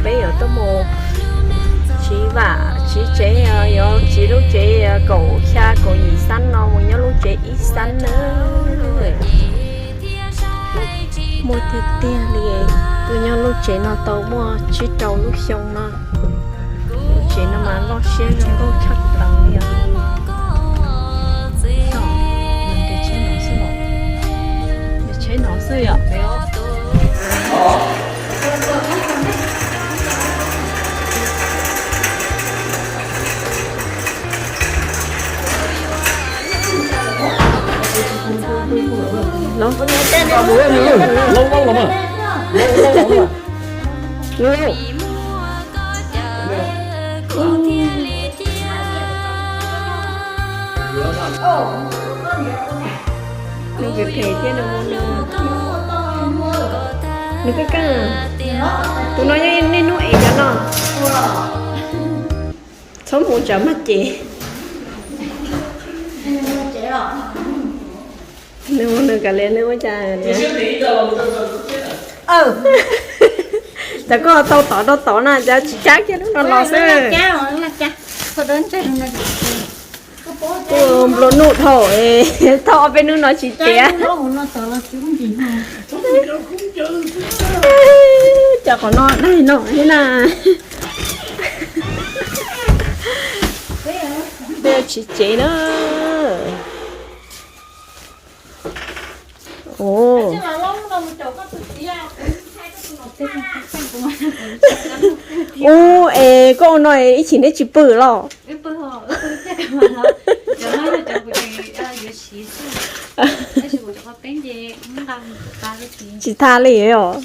Peb yuav tuaj mus siv vam siv tsev, yuav siv lub tsev kaum xya kaum yim xab no mus nyob lub tsev ib xab na. Muaj tiag tiag li, tuaj nyob lub tsev no tau muaj tsib rau lub xyoo no. Lub tsev no mas loj siab zoo nkauj tshaj plaws li os. Tsheb no xwb, tsheb no xwb yom. Nws phem phem thiab nws, nws kaj kaj. Tus no yog niaj hnub ev cov no. Txhob mus tsam maj ces. Nws mus nws kav liam nws ua cas. Cas koj tau tod rau tod na, cas tsis cab kiag lub no los xwb. Kuv nplua nuj dhau, thauj ob peb hnub no tsis tiav. Cas qhov no daig no thiab na. Peb tsis tsev na. Ub, es koj ua no ib chim neb tsis pw los? Tsis tha li os.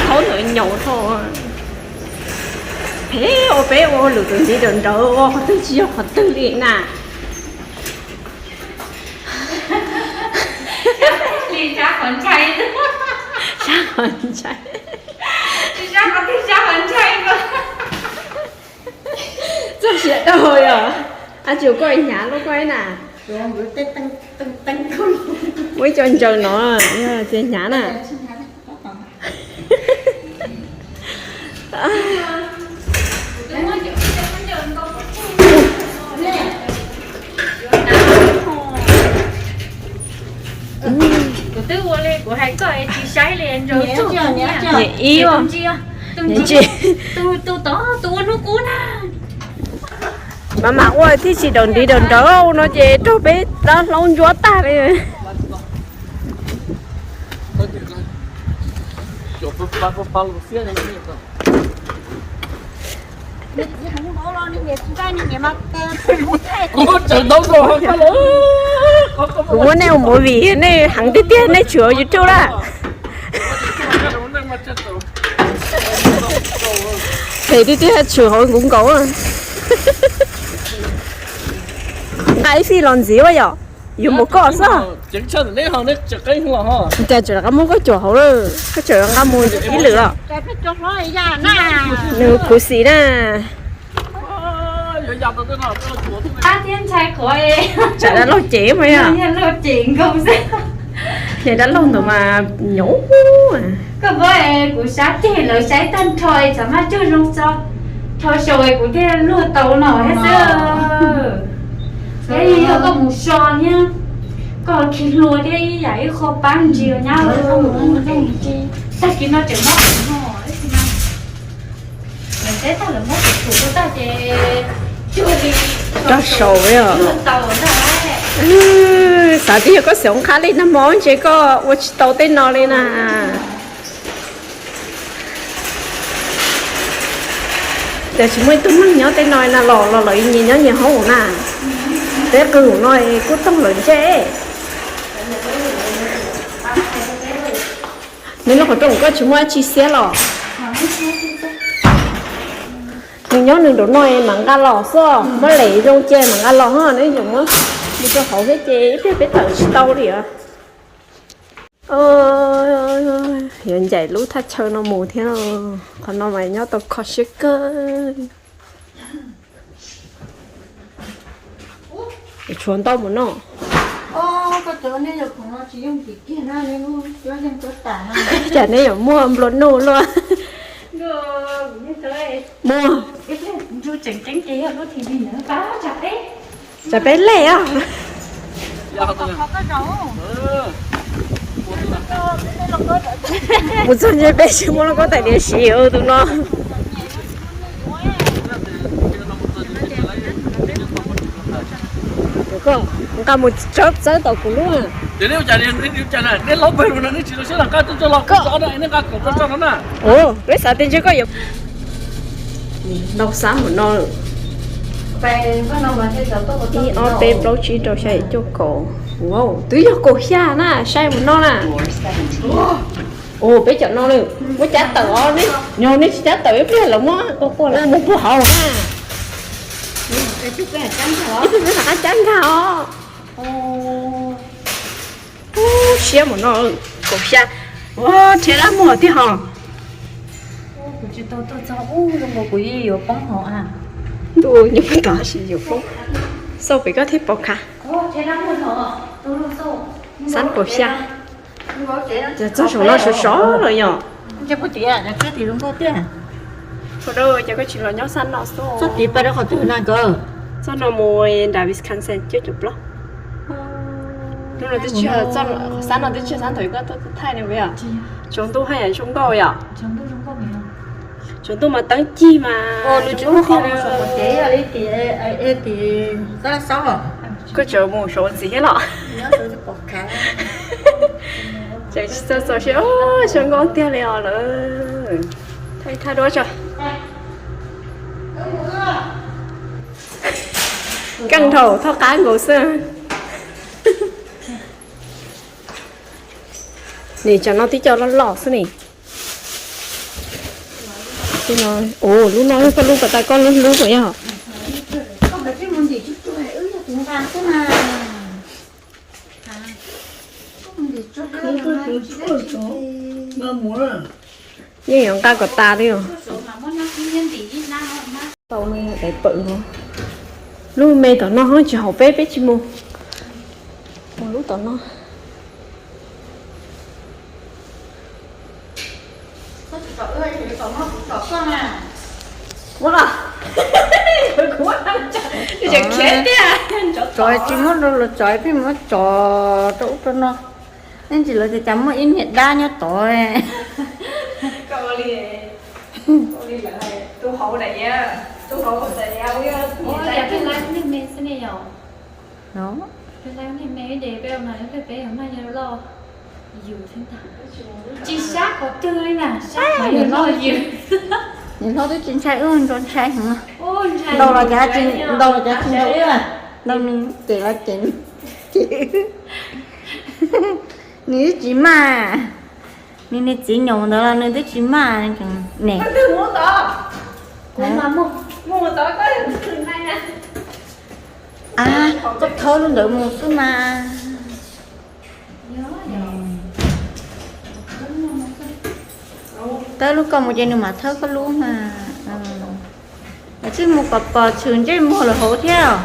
Thaub ntawd nyaum dhau. Peb ua peb ua lwm tus ntiv nrawd nrawd ua qhov twg tsis yog qhov twg li na. Sab qhov ntshai. Txog siav dhau yom. Ab tsuas koj hnyav lub koj na. Muaj ib co ntsaws no, yog tias hnyav na. Kuv twb ua li kuv hais koj tsis saib li. Niam ib, tus tod tus ua hnub qub na. Mas mas ua thiaj tsis daus ntiv daus nrawv no ces raug peb dab hlaub ntsuab tag li. Kuv muab nej ua movie nej heev tiag tiag nej tshwm hauv YouTube lawm. Phem tiag tiag tshwm hauv kuv nkaus. Nqa ib fij los ntxiv ua yom. Yuav mus koj xwb. Cas tseem rov qab muab koj cuam hauv lawm, koj tseem rov qab mus ib lwm los? Nws khuv xim na. Tsam dab laug cem mas yog. Ces dab laug ntawd mas nyob. Koj paub kuv sab ceg lawv saib tag nrho es txawm maj cuag zoo tso, rho xyaum es kuv thiaj luag tau no thiab xwb. Yog koj mus so thiab, koj khi hlua thiab ib yam ib qho pab ntsis nyab. Tag kis no tseem muab kuv no, teb tag lawv muab kuv tug tag ces cuag li rog saus li os. Xav tias yog koj xav ua qhab li nag hmo ntshe koj ua tsis tau tej no li na. Cas tsis muaj ib tug neeg nyob tej no na, los los lawv nyias nyob nyias hoob na. Peb qw no kuj toog lawv ntsej. Nws lub qhov rooj koj tsis muaj dab tsi xiab los? Nws nyob nws nraum no mam nqa los xwb, muab lem zoo ces mam nqa los ho, nws yuav muab mus rau hauv thiab ces ib pliag peb tawm tsis tau li os. Yuav ncaim lub thaj chaw no mus thiab. Qhov no mas nyob tau kho siab kawg. Tshuav ntau mus noj. Cas nej yuav muaj nplua nuj luaj? Muaj. Tsam peb lej os. Mus txog ntshe peb tsis muaj lauj kaub tais diav siv tus no. Nqa mus txawb txawb tom kuv lub. Peb xav tias ntshe koj yuav ntaus xab mus no. Ib ob peb plaub tsib rau xya yim cuaj kaum. Wow, twb yog kaum xya na, saib mus no na. Ua peb cov no lawm, muab cab tawm os, yog nej tsis cab tawm ib pliag lawv muab kua kua lawv mus puag hauv na. Ib pliag rov qab cab nkag os. Siab mus no, kaum xya. Ua rhiab lab muag tiag hos. Ntuj, nyuam qhuav tod sis yuav poob. Xauj pem koj thiaj pom khav. Xab kaum xya. Ces txog saum no sov sov lawm yom. Ua, ces koj tsis los nyob xab no xwb. Txoj no mus nram Wisconsin cuaj caum plaub. Hnub no twb tsis, xab no twb tsis xab thaum koj tuaj thaij ne yom. Tsaus ntuj haj yam zoo nkauj yom. Tsaus ntuj mas teeb cig mas. Koj tseem mus saum ntxiv thiab los? Tseem tsis txog txog siab, zoo nkauj tiag li os lawm. Thaij thaj duab tso. Keej dhau, thoj qab nkaus xwb. Nim tsam no twb cov loj loj xwb ne. Ua, lub no yog koj lub, koj tas koj lub hlub puas yog? Yeej yuav nqa kom tas li os. Tau me daim pawm no. Lub me tom no ho tsis haum peb, peb tsis mus. Mus lub tom no. Tso tsis muab rau los tso, pheej muab tso rau ub rau no. Ib ntsis lawv tias cas muaj ib niag dab nyob tod. Nws hlob twb tsis ntshai wb, ntshai heev. Ntaus los cas tsis ntaus, los cas tsis ntaus wb, ntaus nws ces los ces, ces nws twb tsis maj. Nws niag txiv nyoos ntawd los nws twb tsis maj ne. Koj thawb lub ntawd mus xwb mas. Thawb lub koj mus ces nws mam thawb koj lub mas. Lawv tsis mus kom pom tshwm ntsej muag lawm hauv thiab.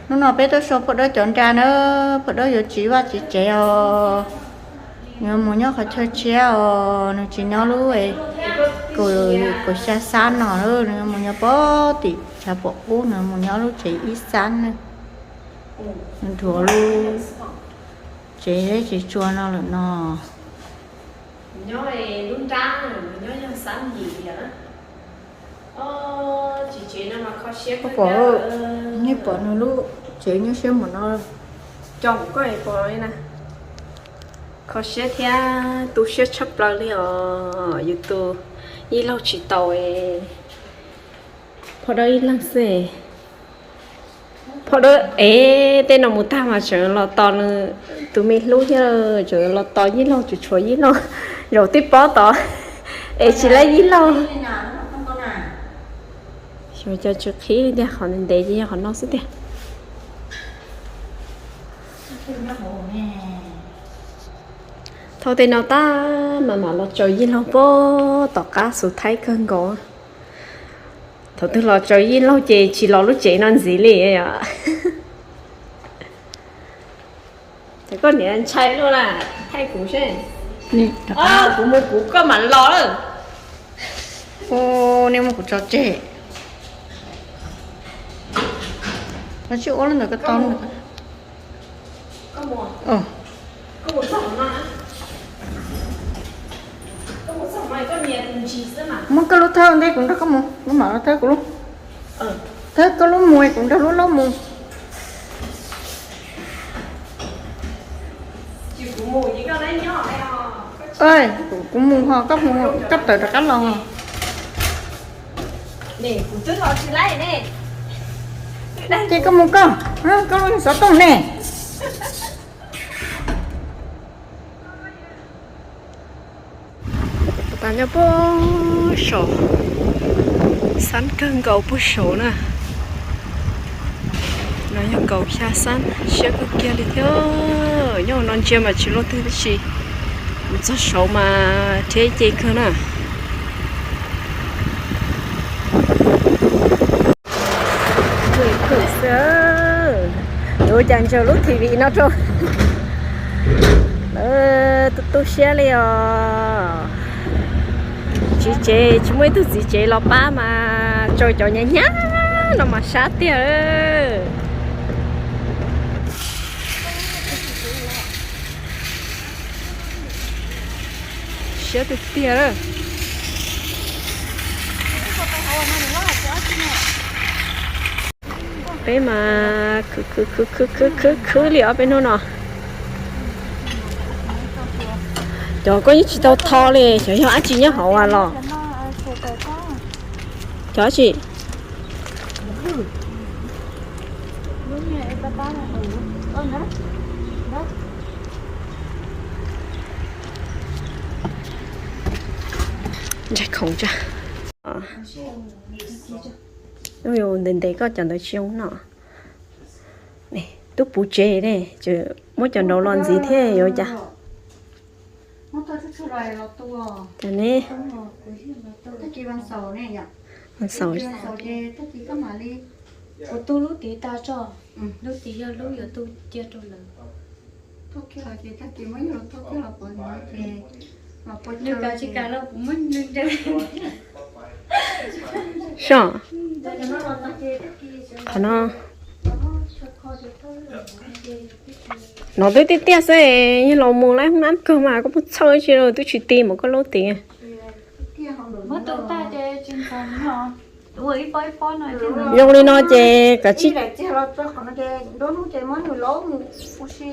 Hnub no peb tuaj so Phaj Dawb cov nra na, Phaj Dawb yuav tsiv vaj tsiv tsev os. Nws mus nyob qhov chaw tshiab os, nws tsis nyob lub kaum xya xab no, nws mus nyob pem tim tshav pom qub, nws mus nyob lub tsev ib xab na. Nws dhuav lub tsev zeb tsev tsua no lawm no. Pom, nej pom nws lub tsev nyuaj siab npaum no. Kho siab thiab tu siab tshaj plaws li os, yus tus yij laug tsis tau. Phaj Dawb ib leeg xwb. Phaj Dawb es tej no mus tag mas tseem los tos nws tus me hlub thiab, tseem los tos yij laug, tseem tshuav yij laug zaum tib pob tod es tsis laib yij laug. Xyov cov tsw qhib li tiag, qhov ntev ntev ces yog qhov no xwb tiag. Thauj tej no tag mas mam los tsaws yij laug pem tom qab xus thaib kawg nkaus. Thaum twg los tsaws yij laug ces tsis los lub tsev no ntxiv li yom. Ces koj niam ntshai luaj na, thaij kuv seb. Kuv mus kuv koj mam los lawm. Nej muab kuv tso tseg. Koj tsis ua li ntawd koj tau. Muab koj lub thawj ntej kuv nrog koj mus, lub mam los thawb kuv lub. Thawb koj lub mus kuv nrog lub laub mus. Kuv mus ho koj mus, koj tawm rov qab los. Ces koj mus koj, koj lub xov tooj ne. Tas nyob puag saum, xab kawg nkaus puag saum na. No yog kaum xya xab, siab kawg kiag li thiab. Nyob no ntsia mas tsis luaj twg tab sis mus txog saud mas rhiab ce kawg na. Yuav ua cas ntsaws lub T V no rau. Tu tu siab li os. Txiv tsev tsis muaj ib tug txiv tsev los pab mas tsaws cov nyab nyab no mas sab tiag. Siab tiag tiag. Peb mas khwv khwv khwv khwv khwv khwv khwv li ob peb hnub no. Cov koj yeej tsis tau tho li, cov yog dab tsi nyob hauv los? Cov dab tsi? Ntshai khoom tsa. Ntev ntev koj cov ntawd tsis zoo no. Tub puv tsev ne, muab cov nraud los ntxiv thiab yuav cas. Cas ne. Xaus. Kuv tu lub tid tas tso, lub tid yog lub yuav tu cia rau lawm. Nws kav tsis kav los kuv muab nws nrog. Soj. Qhov no. No twb tiaj tiaj xwb, yog los mus lawm hoob nab kawg mas koj puas txhawj tsi los twb tsis ti mus koj lub tid. Muab tu tag ces tsis ntxhov no. Zoo li no ces kav tsij. Daim txiag los tso qhov no ces nruab hnub ces muab nws laub mus ua si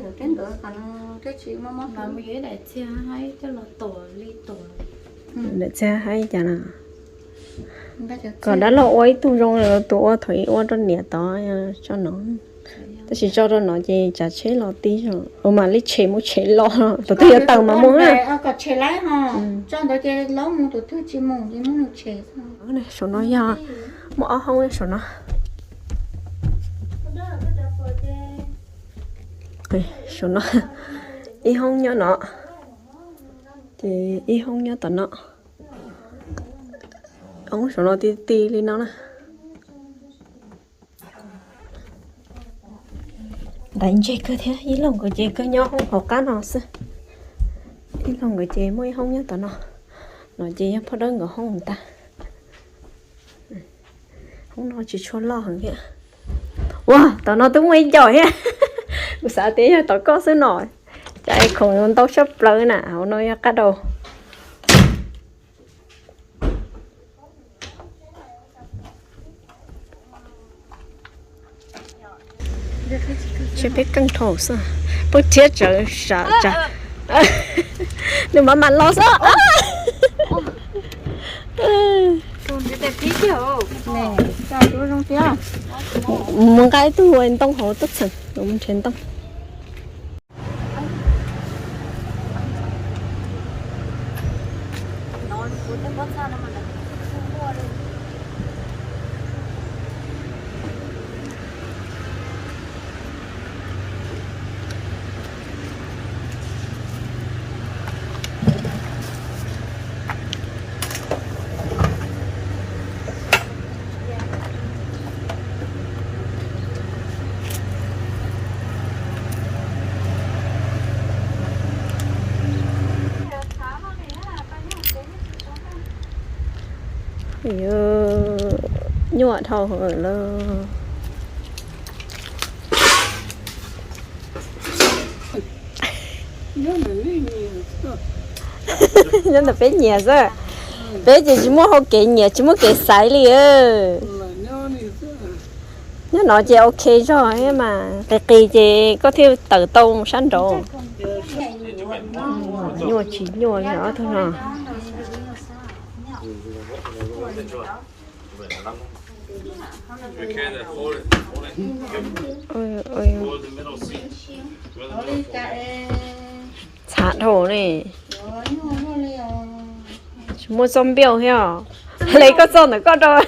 nws thiab ntawd qhov no thiaj tsis muaj mob mus yuav ib daim txiag haib coj los tuam li tuam. Daim txiag haib cas no. Kom dab laug ua ib tug zoo li tus ua thaum ub ua rau niam tod tso no. Tab sis tso rau no ces tsav tsheb los tib zoo, ua mam li tshem mus tshem los, tus twg yuav tawm mas mus na. Kom tshem laib ho, tso ntawd ces laub mus, tus twg tsis mus ces muab nws tshem. Saum no yog muaj ob hoob saum no. Saum no ib hoob nyob no, ces ib hoob nyob tom no. Hoob saum no ti ti li no na. Ntaiv ntseg kawg thiab, ib leeg nkawd ces kawg nyob hoob hauv qab no xwb. Ib leeg nkawd ces muaj ib hoob nyob tom no, no ces yog phauj dawb nkawd hoob ntag. Hoob no tsis tshua loj heev thiab. Ua, tom no twb muaj ib co thiab. Kuv xav tias yog tom koj xwb no, cas es khoom ntau tshaj plaws na, hauv no yog qab dau. Tseb peb keej dhau xwb, peb thiab tsawv sam tsam. Nws mam mam los xwb. Mus nqa ib tug ntoo hauv tuaj txheem, mus nrhiav ntoo. Nyuaj dhau lawm. Nyob ntawm peb nyias xwb. Peb ces tsis muaj hau kev nyias, tsis muaj kev xaiv li. Nyob no ces ok zog mas, qis qis ces koj thiaj tawm tau sab nraud. Nyuaj tsis nyuaj li ob tug no. Txhav dhau ne. Tsis muaj txoj npiaj thiab os. Hle koj txoj ntawm koj rau.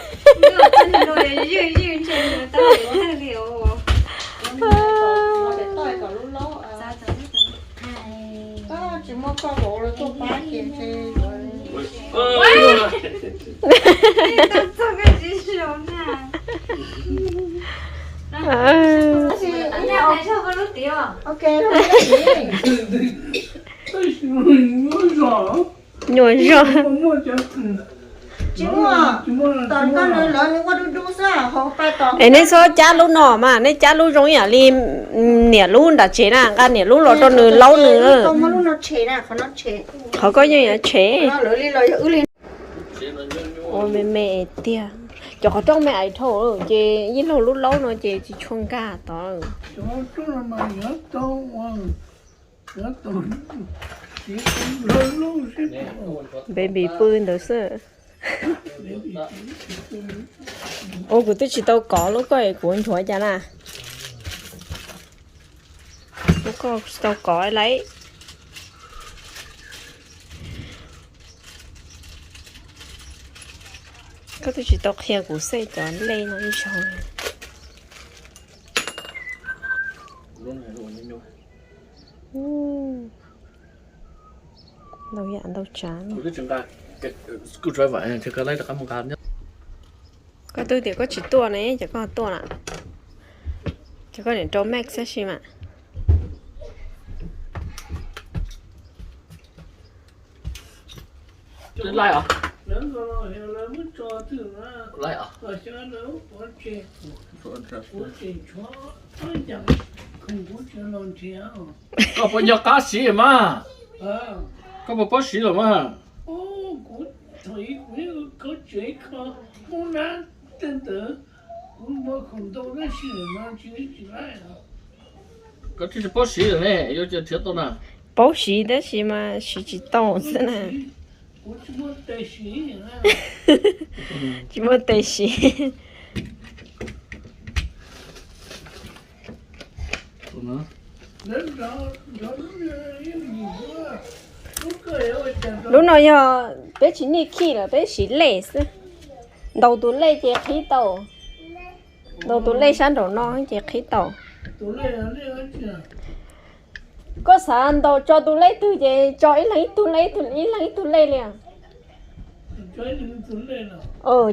Nyuaj zog. Es neb txhob cab lub no mas, neb cab lub zoo ib yam li niam lub nram tsev na, nqa niam lub los rau nws laub nws. Qhov koj yeej yuav tshev. Ua me me tiag. Cov qhov rooj me ais dhau ces yeej laug lub laub no ces tsis tshua nkag tod. Baby pw ntawd xwb. Ua kuv twb tsis tau kov lub koj es kuv nchuav cas na. Lub koj tsis tau kov lawm. Koj twb tsis tau qhia kuv xej cov lej no ib zaug. Ntau yam ntau tsav. Koj twb tias koj tsis tuaj ne, ces koj tuaj na. Ces koj niam rau Max xwb si mas. Koj puas nco qab siv mas? Koj puas paub siv lawm mas? Koj tsis paub siv lawm ne, yuav cia nrhiav tau na. Paub siv tab sis mas siv tsis tau xwb na. Tsis muaj tes siv. Lub no yog peb tsis nij khij lawm, peb siv lej xwb. Ntaus tus lej ces qhib tau. Ntaus tus lej sab nraum no ces qhib tau. Koj xav ntaus tso tus lej twg ces tso ib leeg ib tug lej, ib leeg ib tug lej li.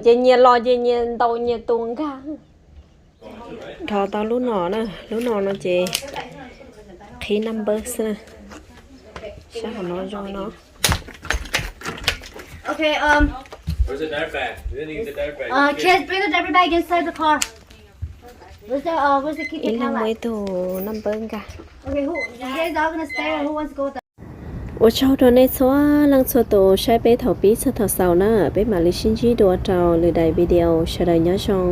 Ces nyias los ces nyias ntaus nyias tus nkag. Dhos tau lub no na, lub no no ces qhib number xwb na. Sab hauv no zoo no. Okay, um, uh, kids, bring the diaper bag inside the car. Where's the, uh, where's the key? Ib leeg muaj ib tug number nkag. Okay, who, you guys all gonna stay or who wants to go with us? Ua tsaug rau nej txhua leej txhua tus saib peb thaum pib txog thaum xaus na, peb mam li sib ntsib dua rau lwm daim video, sawv daws nyob zoo.